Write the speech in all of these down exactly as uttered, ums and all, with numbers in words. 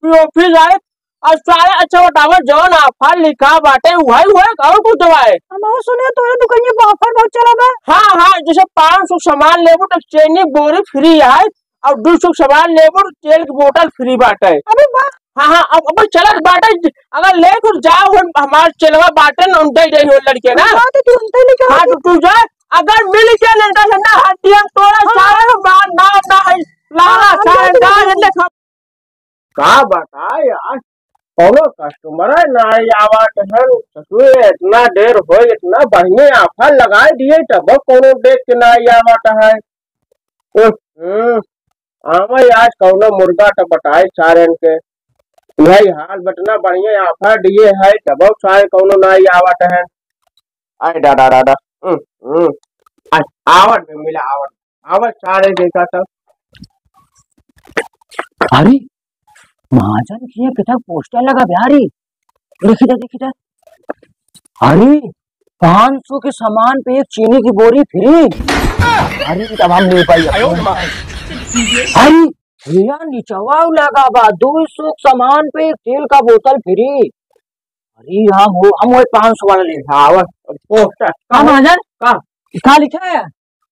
पी ऑफिस आए, और सारे अच्छा बतावा, जौन offer लिखा बाटे, उहइ हुए, और कुछ दवाए? हम और सुने, तोरे दुकनिया पर offer बहुत चला बा। हाँ, हाँ, जैसे पाँच सौ सामान लेबू, तो चीनी बोरी free है, और दो सौ सामान लेबू, तो तेल की बोतल free बाटे। अबे वाह। हाँ, हाँ, अब, अब चलत बाटे, अगर लेके जाओ, हम, हमार चेलवा बाटे न, हम दे दे हो लड़के ना। हाँ, तो तू उनसे लेके हाँ, आओ। तो तू जा, अगर मिल गया ना, तो ना हड्डी हम तोड़ा हाँ। सारे मार, ना, ना है, लाला हाँ, हम सारे दे देंगे। ना, ये देखा। का बताए यार, कौनो customer है ना आवत है। ससुर, इतना देर हो, इतना बढ़िया offer लगाए दिए, तब कौनो देख के ना आवत है। हम्म, हम्म। आवे आज कौनो मुर्गा तो बताए सारन के, यही हाल बटना बढ़िया offer दिए है, तब सारे कौनो ना आवत है। अरे दादा, दादा, हम्म, हम्म। आ, आवत में मिला, आवत, आवत सारे देखा तब। अरे, महाजन के यहाँ कितना पोस्टर लगा बिहारी। देखी दे, देखी दे। अरे, पाँच सौ के सामान पे एक चीनी की बोरी free। अरे, तब हम ले पाई अपने। अरे, भैया, निचवा लगा बा, दो सौ के सामान पे एक तेल का बोतल free। अरे, हम वो, हम वो पाँच सौ वाला ले। हाँ, वो पोस्टर। का महाजन? का? का लिखा है?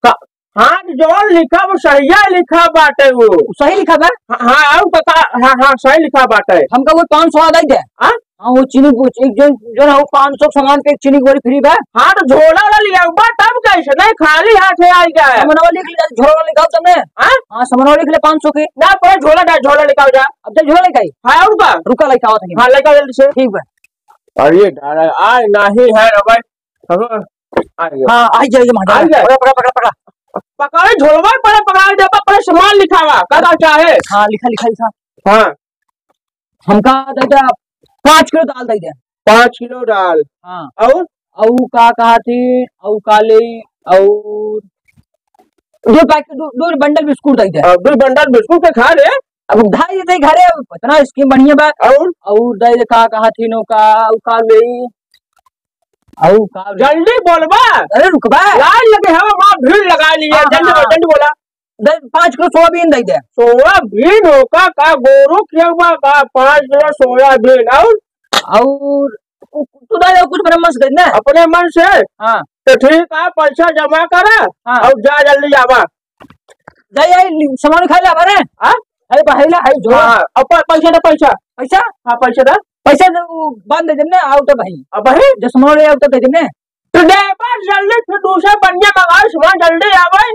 का? हाँ, जौन लिखा वो सहिया लिखा बाटे वो। सही लिखा बा? हाँ, हाँ, और बता, हाँ, हाँ, सही लिखा बाटे। हमका वो पाँच सौ वाला दे दे। हाँ? हाँ, वो चीनी, वो एक जो, जो ना वो पाँच सौ सामान पे एक चीनी की बोरी free बा। हाँ, तो झोला वाला लिया बा, तब कैसे? नहीं, खाली हाथे आई गया है। समनवा लिख ले, झोला वाला निकाल तुमने। हाँ? हाँ, समनवा लिख ले पाँच सौ के। ना, पहले झोला डाल, झोला निकाल जा। अब जा झोला लेके आई। हाँ, और का? रुका, लेके आओ तनी। हाँ, लेके आओ जल्दी से। ठीक बा। अरे दादा, आय नाही है रे भाई। हाँ, आ गया। हाँ, आई जाइए महाजन। आ गया। पकड़ा, पकड़ा, पकड़ा, पकड़ा। पकड़े झोलवा, पहले पकड़ा दे, पहले सामान लिखावा, का का चाहे? हाँ, लिखा, लिखा, लिखा। हाँ। हमका दे दे, पाँच किलो दाल दे दे। पाँच किलो दाल। हाँ। और? और का कहा थी, और का ले, और दो पैकेट, दो, दो बंडल बिस्कुट दे दे। और दो बंडल बिस्कुट के खा ले। अब उधार ये दे घरे, अब इतना scheme बढ़िया बा। और? और दे दे, का कहा थी नो का, और का ले, और का ले। जल्दी बोलबा। अरे रुकबा। लाइन लगे हवा, वहाँ भीड़ लगा लिए। हाँ, जल्दी हाँ, बोल, हाँ। जल्दी बोला। दे, पाँच किलो सोयाबीन दे दे। सोयाबीन हो का, का गोरू खियावा का, पाँच किलो सोयाबीन और? और तू दे दे कुछ अपने मन से दे दे। अपने मन से? हाँ। तो ठीक है, पैसा जमा करा हाँ। और जा जल्दी आवा। जा, ये सामान खा ले हमारे। हाँ? है बहिला, है जो। हाँ, अब प-, पैसा दे, पैसा। पैसा? हाँ, पैसा दे। पैसा दे, वो बांध दे देने, आउट है भाई। अब भाई? जो सामान ले आउट दे देने। तो दे, बस जल्दी, फिर दूसरा बनिया मंगाओ, सामान जल्दी आवे।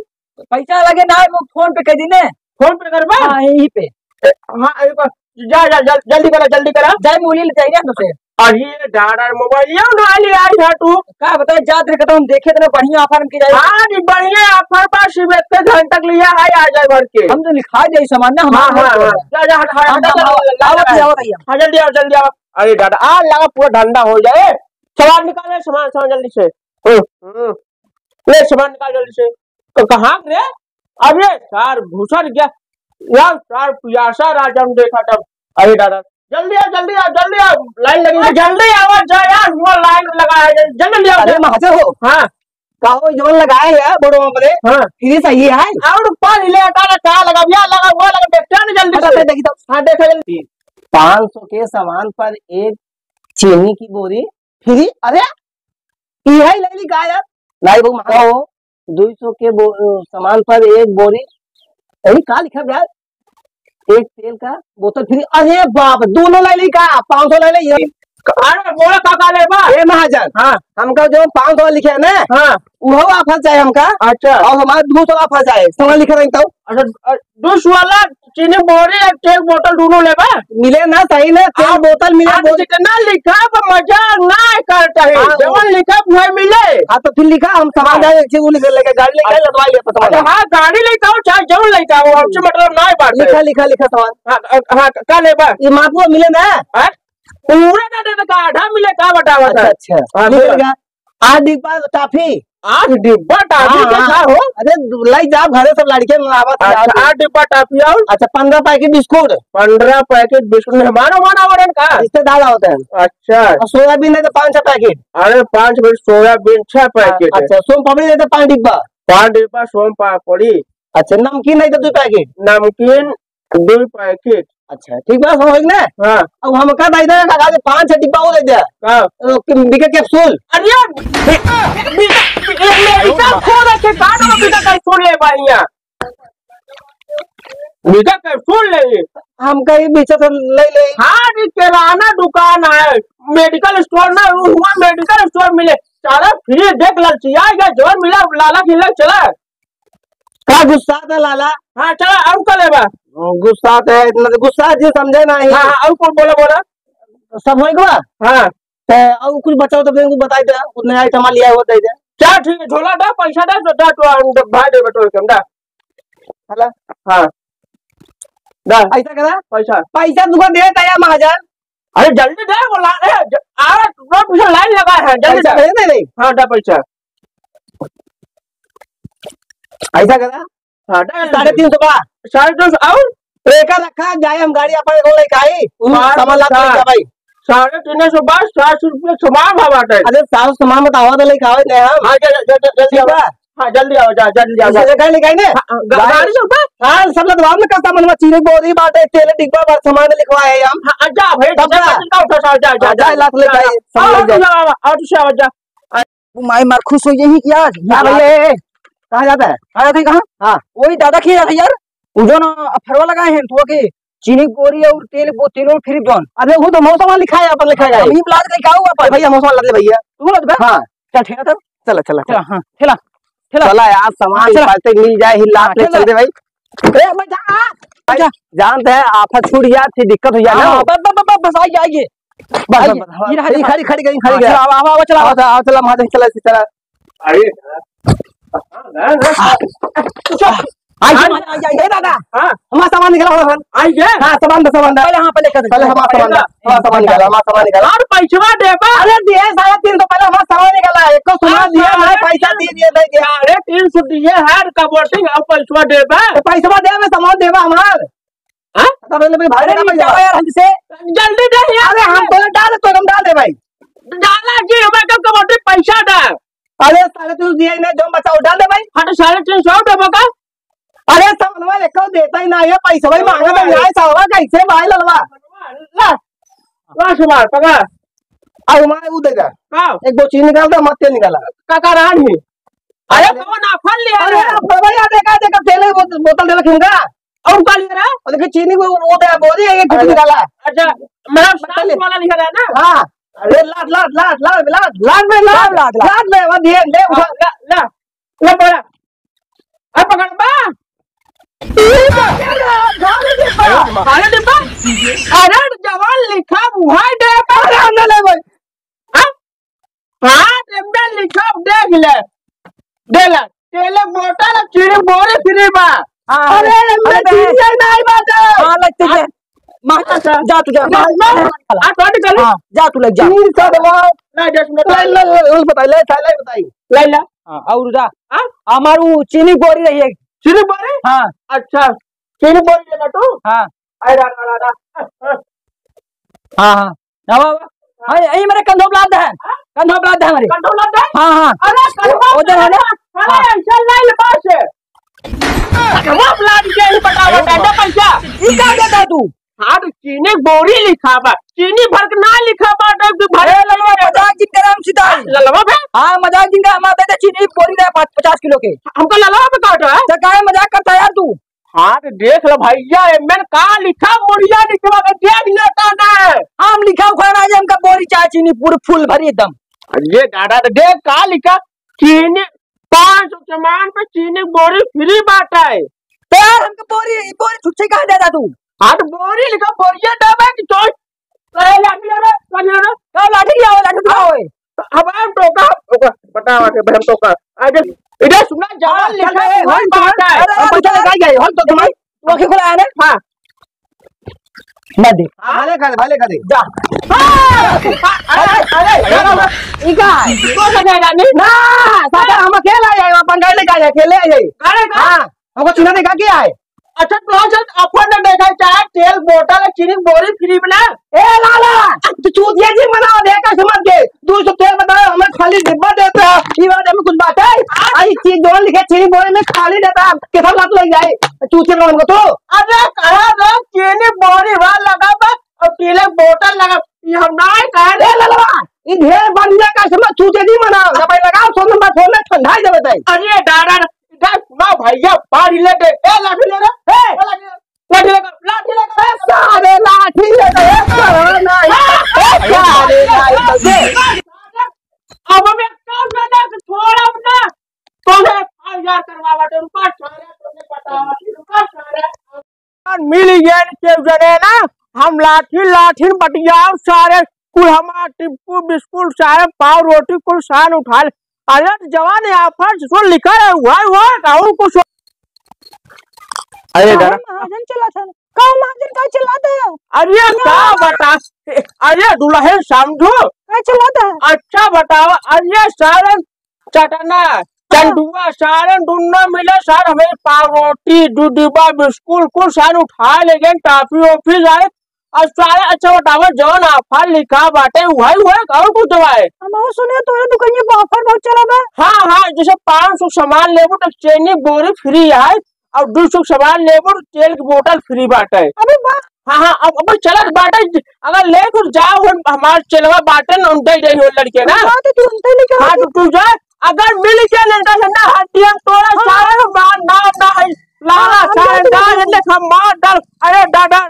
पैसा लगे ना, वो फोन पे कह दीने। फोन पे करबा? हाँ, यहीं पे। ए, हाँ, एक बार, जा, जा, जल-, जल्दी करा, जल्दी करा। जाए मूली ले जाइए हमसे। अरे, डाड़ा मोबाइल ये उठा ले आई है तू। का बताए, जात रहे तो हम देखे थे ना, बढ़िया offer हमके जाए। आज बढ़िया offer बा, सिर्फ एक घंटा के लिए है, आ जाए भर के। हम तो लिखा जाए सामान ना, हम हाँ, लोग हाँ, हाँ। जा, जा, हट, हट, हम, हट, हम, हट, हट, आवत हट। ही, आवत ही हम। हाँ, जल्दी आओ, जल्दी आओ। अरे दादा, आ लगा पूरा धंधा हो जाए। सामान निकाले, सामान, सामान जल्दी से। हम्म, हम्म। ले सामान निकाल जल्दी से। तो कहाँ रे? अबे सार घुसर गया। यार सार पियासा राजा ने देखा तब। अरे दादा, जल्दी आ, जल्दी आ, जल्दी आ, लाइन लगी है। जल्दी आवा जा यार, वो लाइन लगा है, जल्दी ले आओ। अरे महाजन हो। हाँ। का हो, जवन लगाए है बोर्डवा पे? हाँ। फ्री सही है? और पानी ले आता ना, का लगा, या लगा, वो लगा, देखते हैं ना जल्दी अच्छा, से। अच्छा, देखी तो। हाँ, देखा जल्दी। पाँच सौ के सामान पर एक चीनी की बोरी फ्री? अरे, इहे ले ली का यार? नहीं, वो महंगा हो। दो सौ के बो-, सामान पर एक बोरी। अरे, का लिखा बे यार? एक तेल का बोतल फ्री। अरे बाप, दोनों ले ली का? पाँच सौ ले ली। अरे, बोला का, का लेबा? ए महाजन, हाँ। हमका जो पाँच सौ लिखे है ना, हाँ। उहो offer चाहे हमका। अच्छा। और हमारा दो सौ offer चाहे, सामान लिखे रही तो। अच्छा, अ, जूस वाला चीनी बोरी और तेल बोतल दोनों लेबा? मिले ना, सही ना, तेल हाँ, बोतल मिले, हाँ, बोतल। जितना लिखा बा मजा ना करता है। हाँ, जवन लिखा वह मिले। हाँ, तो फिर लिखा, हम सामान हाँ। जाए, एक चीज लेके, गाड़ी लेके हाँ। लदवा लिया, पता अच्छा, लगा। हाँ, गाड़ी लेके आओ, चाहे जवन लेके आओ, हमसे मतलब ना है बात है। लिखा, लिखा, लिखा सामान। हाँ, अ, हाँ, का लेबा? ये मापुआ मिले ना? हाँ? पूरा ना दे, का आधा मिले, का बतावा अच्छा, था? अच्छा। हाँ, मिल बोला। गया। आठ डिब्बा टाफी। आठ डिब्बा टाफी हाँ, के हाँ। का हो? अरे, दु-, लाई जाओ घरे सब लड़के में आवत है, अच्छा, आठ आठ डिब्बा टाफी और? अच्छा, पन्द्रह पैकेट बिस्कुट। पन्द्रह पैकेट बिस्कुट, मेहमान उहमान आवत हैं का? रिश्तेदार आवत हैं। अच्छा। और सोयाबीन है तो पाँच छह पैकेट। अरे, पाँच पैकेट सोयाबीन, छह हाँ, पैकेट है। अच्छा, सोन पापड़ी है तो पाँच डिब्बा। पाँच डिब्बा सोन पापड़ी। अच्छा, नमकीन है तो दो पैकेट। नमकीन दो पैकेट। अच्छा, ठीक बा, समझ में? हाँ। अब हमका दे दे, काका के पाँच छह डिब्बा वो दे दे। हाँ। अ, कि बिका कैप्सूल। अरे, बि-, बि-, बि-, मेडिकल खोल रखे, का नाम बिका कैप्सूल ले बा हियाँ? बिका कैप्सूल ले। हमका ही बीच से ले ले। हाँ, जी, किराना दुकान है, मेडिकल स्टोर ना, हुआ मेडिकल स्टोर मिले। सारा फ्री देख ललचिया, या जोर मिला, लाला खिला चला। का गुस्सा था लाला? हाँ, चला, और का लेबा? गुस्सा तो है, इतना तो गुस्सा जी समझे नहीं। हाँ, हाँ, और कौन बोला, बोला? सब होई गवा? हाँ। ते और कुछ बचाओ तो फिर कुछ बताई दे, उतने आइटम लिया हुआ दे दे। चल ठीक है, झोला दे, पैसा दे, तो दे, तो हम भाई दे, तो हम दे। हेलो? हाँ। दे। ऐसा करा? पैसा। पैसा तुमको दे दया महाजन। अरे जल्दी दे, वो ला, ए, ज-, आ, तुम पीछे लाइन लगा है, जल्दी पैसा दे। दे दे, दे। हाँ, दे पैसा। ऐसा करा? हाँ, दे जल्दी। साढ़े तीन सौ का? साढ़े तीन सौ और? तो एक रखा जाए, हम गाड़ी अपन को लेके आई, उ साढ़े सामान लात लेके आ भाई। साढ़े तीन सौ बस, सात सौ रुपये सामान भाव बाटे। अरे, सात सौ सामान बतावा तो लेके आवे नहीं हम। हाँ, जा, जा, जा, जा, जल्दी ठीक आवा। बा? हाँ, जल्दी आवा, जा, जल्दी आवा, जा। इसे गाड़ी लेके आई ने? हाँ, हाँ, गा-, गाड़ी गाड़ी के ऊपर? हाँ, सब लदवा में का सामान में चीनी बोरी बाटे, तेल डिब्बा भर सामान लिखवा है हम। हाँ, जा भाई, तब जा, जा। जा, उठा, जा, जा, हाँ, जा, जा, लात लेके हाँ, आई, हाँ, सामान ले जा। आवा, आवा, आवा, आवा, जा। वो माई मार खुश हो यही कि आज हाँ भैया, ए, ए, कहाँ जाता है? कहाँ जाता है, कहाँ? हाँ। वही दादा के जाता है यार, वो जो ना अफरवा लगाए हैं, तो के चीनी बोरी और तेल, वो तेल और फ्री दोन। अरे वो तो मौसम लिखा है, अपन लिखा है। हम ही प्लाट का क्या हुआ अपन? भैया मौसम लग भैया। तू लग बे? हाँ। चल, ठेला चल। चला, चला, चला, चला। हाँ, ठेला, ठेला। चला यार, सामान हाँ, चला। पाते मिल जाए, ही लात हाँ, ले चला। चल दे भाई। ए, मैं जा, आ, भाई, जा। जानते हैं, आफत छूट गया, फिर दिक्कत हो जाए ना। हाँ, बस, बस, बस, बस, आइए, आइए। बस, आइए, बस, बस, हाँ, ये रहा, खड़ी, ये रहा। खड़ी, खड़ी गई, खड़ी हाँ, गई। चला, आवा, आवा, चला। आवा, चला, आवा, चला, महादेव, चला, चला। अरे, हाँ, हाँ, हाँ। हाँ, आइए, आइए, आइए, आइए, दादा। हाँ। हमारा सामान निकला, हमारा सामान। आइए। हाँ, सामान दे, सामान दे। पहले, हाँ, पहले कर दे। पहले हमारा सामान दे। हाँ, सामान निकाला, हमारा सामान निकाला। और पैसवा देबा? अरे, दिए साढ़े तीन सौ, पहले हमारा सामान निकाला। एक तो सुना हाँ, दिया, हमारे साढ़े पैसा तीन, दिए, दिए, दिए। साढ़े तीन सौ दिए हैं, कबोटिंग, और पैसवा देबा? तो पैसवा दे, हमें सामान देबा हमार। हाँ? तब ले भाई अरे, का पैसा। निकाला यार हमसे। जल्दी दे यार। अरे, हम तो डाल, तो हम डाल दे भाई। डाला जी, हमारे कब कबोटी पैसा दे। अरे, साढ़े तीन सौ दिए ना, जो बचा वो डाल दे भाई। हाँ, तो साढ़े तीन सौ देबो का? अरे, सालवा एको देता ही ना है, पैसा भाई मांगा तो हाँ। यार, सालवा कैसे भाई ललवा? ला, ला सुमार, पकड़। अब हमारे वो दे दे। का? एक दो चीज निकाल दे, मत तेल निकाला। का, का रान है? अरे, अरे। कौन आफर लिया अरे, रे? अब तो भाई, आ देखा, देखा, तेल की बोत-, बोतल दे रखूंगा। और का लिया रे? और देखिए, चीनी को वो दे, बोरी है, ये कुछ अरे। निकाला। अच्छा, मतलब, बताइए। सास वाला लिखा रहा ना? हाँ। अरे, लाट, लाट, लाट, लाट, लाट, लाट में, लाट, लाट, लाट। लाट में, वो दिए, ले, हाँ, उठा। ला, ला। ले पकड़ा। अब पकड़ बा। ई तो क्या रहा? खाली डिब्बा। खाली डिब्बा। अरे जवान लिखा हुआ है डिब्बा। अरे अंदर ले भाई। हाँ? हाँ, डिब्बा लिखा देख ले। दे ला। तेले बोतल चीनी बोरी फ्री बा। हाँ, अरे, अरे, अरे, चीनी नहीं बात है। हाँ, लगते हैं। मार, अच्छा। जा तू, जा। जा, जा। आ, कौन निकाले? हाँ, जा तू, लग जा। तीन सौ दबा। ना, दस मिनट। ले, ले, ले, ले, बताई, ले, ले, बताई। ले, ले। हाँ, और जा। हाँ? हमारू चीनी बोरी रही है। चीनी बोरी? हाँ। अच्छा, चीनी बोरी लेना तू? हाँ। अरे, रा, रा, रा, रा। हाँ, हाँ। आवा, आवा। हाँ, यही मेरे कंधों पे लाद है। कंधों पे लाद है हमारे। कंधों पे लाद है? हाँ, हाँ। अरे, कंधों पे उधर है ना? अरे, हाँ। ऐसा लाइन पास है। कंधों पे लाद के ही पटावा, अरे, दादा पैसा। ई का देता तू? हाँ, तो चीनी बोरी लिखा बा, चीनी भर के ना लिखा बा, तो तू भर ए, ललवा, मजाक जिन कर, हम सीधा। ललवा बे? हाँ, मजाक जिन कर, हम आते थे, चीनी बोरी दे, पाँच, पचास किलो के। हमको ललवा पे काट रहा है? तो काहे मजाक करता है यार तू? हाँ, तो देख लो भैया, एमन का लिखा, मुड़िया लिखवा के देख लेता ना। हम लिखा उखा ना, आज हमका बोरी चाय चीनी पूरी फुल भरी एकदम। ये दादा, तो देख का लिखा, चीनी पाँच सौ के मान पे चीनी बोरी फ्री बाटे। तो यार हमको बोरी, बोरी छुच्छे कहाँ देता तू? हाँ, तो बोरी लिखा, बोरिया दबा कि तो ए, लाठी ला रे, लाठी ला रे। का लाठी लिया हो, लाठी दिखाओ, ए। अब हम टोका, टोका, बताओ आके, हम टोका। आ, इधर, इधर सुना, जवान हाँ, लिखा चल, है, ए, वही हल तो बात है। अरे, हम पैसा लेके आ गए, हल तो तुम्हारे। तू आँखें खुला है ना? हाँ। मत दे। हाँ? भले खा दे, भले खा दे। जा। हाँ। अरे, अरे, अरे, ई का है? तो सजा जाने। ना, सजा हम अकेला आए, अपन गाड़ी लेके आए, अकेले आए। अरे, का? हाँ। हमको चूना देखा क्या है? अच्छा, तो आज अपन ने देखा चाहे तेल बोतल, चीनी बोरी फ्री में ना। ए लाला, तू चूतिया जी मना दे, कैसे मत दे? दो सौ तेल बता, हमें खाली डिब्बा देता है। ये बात हमें कुछ बात है? आई चीज जो लिखे चीनी बोरी में खाली देता है, कैसा बात लग जाए? चूतिया बना हमको तो। अरे, कहा रे, चीनी बोरी भर लगा बा और तिलक बोतल लगा। ये हम नाहीं कहे रे। ए ललवा, ई ढेर बढ़िया का समय तू जदी मना, जब लगाओ सोन में फोन में ठंडा ही देवे ताई। अरे दादा, इधर सुना भैया, बाढ़ ले दे। ए लाठी ले रे। ए, ए लाठी ले, लाठी ले, लाठी ले। ए सारे लाठी ले दे, ए सारे नहीं। ए सारे नहीं, बस दे। अब हम एक काम करना, थोड़ा अपना, तो मैं एफ आई आर करवा बाटे, रुका सारे, तो मैं बतावा, रुका सारे। मिल गए के जने ना, हम लाठी लाठी बटियाओ सारे, कुल हमार टिप्पू बिस्कुट सारे, पाव रोटी कुल सान उठा ले। अरे तो जवान है, आफर से लिखा है, हुआ है, हुआ है, और कुछ। अरे काहे दादा। महाजन चिल्लात है? का महाजन का चिल्लात है? अरे का बता, अरे दुल्हन समझो। का चिल्लात है? अच्छा बतावा, अरे सारे चटना, हाँ। चंदुआ, सारे दुन्नो मिले, सारे हमें पाव रोटी, दू डिब्बा बिस्कुट, कुल सारे उठा ले गए, टॉफी वॉफी सारे। और सारे अच्छा बतावा, जौन आफर लिखा बाटे, उहइ हुए, और कुछ दवाए? हम और सुने, तोरे दुकानिया पर आफर बहुत चला बा। हाँ, हाँ, जैसे पाँच सौ सामान लेबो, तो चीनी बोरी फ्री है, और दू सौ सामान लेबो, तो तेल की बोतल फ्री बाटे। अरे वाह। हाँ, हाँ, अब, अब चलत बाटे, अगर ले तो जाओ, हम, हमार चेलवा बाटे न, उनते ही रही हो लड़के ना। हाँ, तो तू उनते लेके हाँ, आओ। तो तू जा, अगर मिल के नहीं तो ना, हड्डी हम तोड़ा हाँ। सारे मार, ना, ना है, लाला हाँ, हम सारे जाते ना, हैं। ये देख, हम मार डाल, अरे दादा,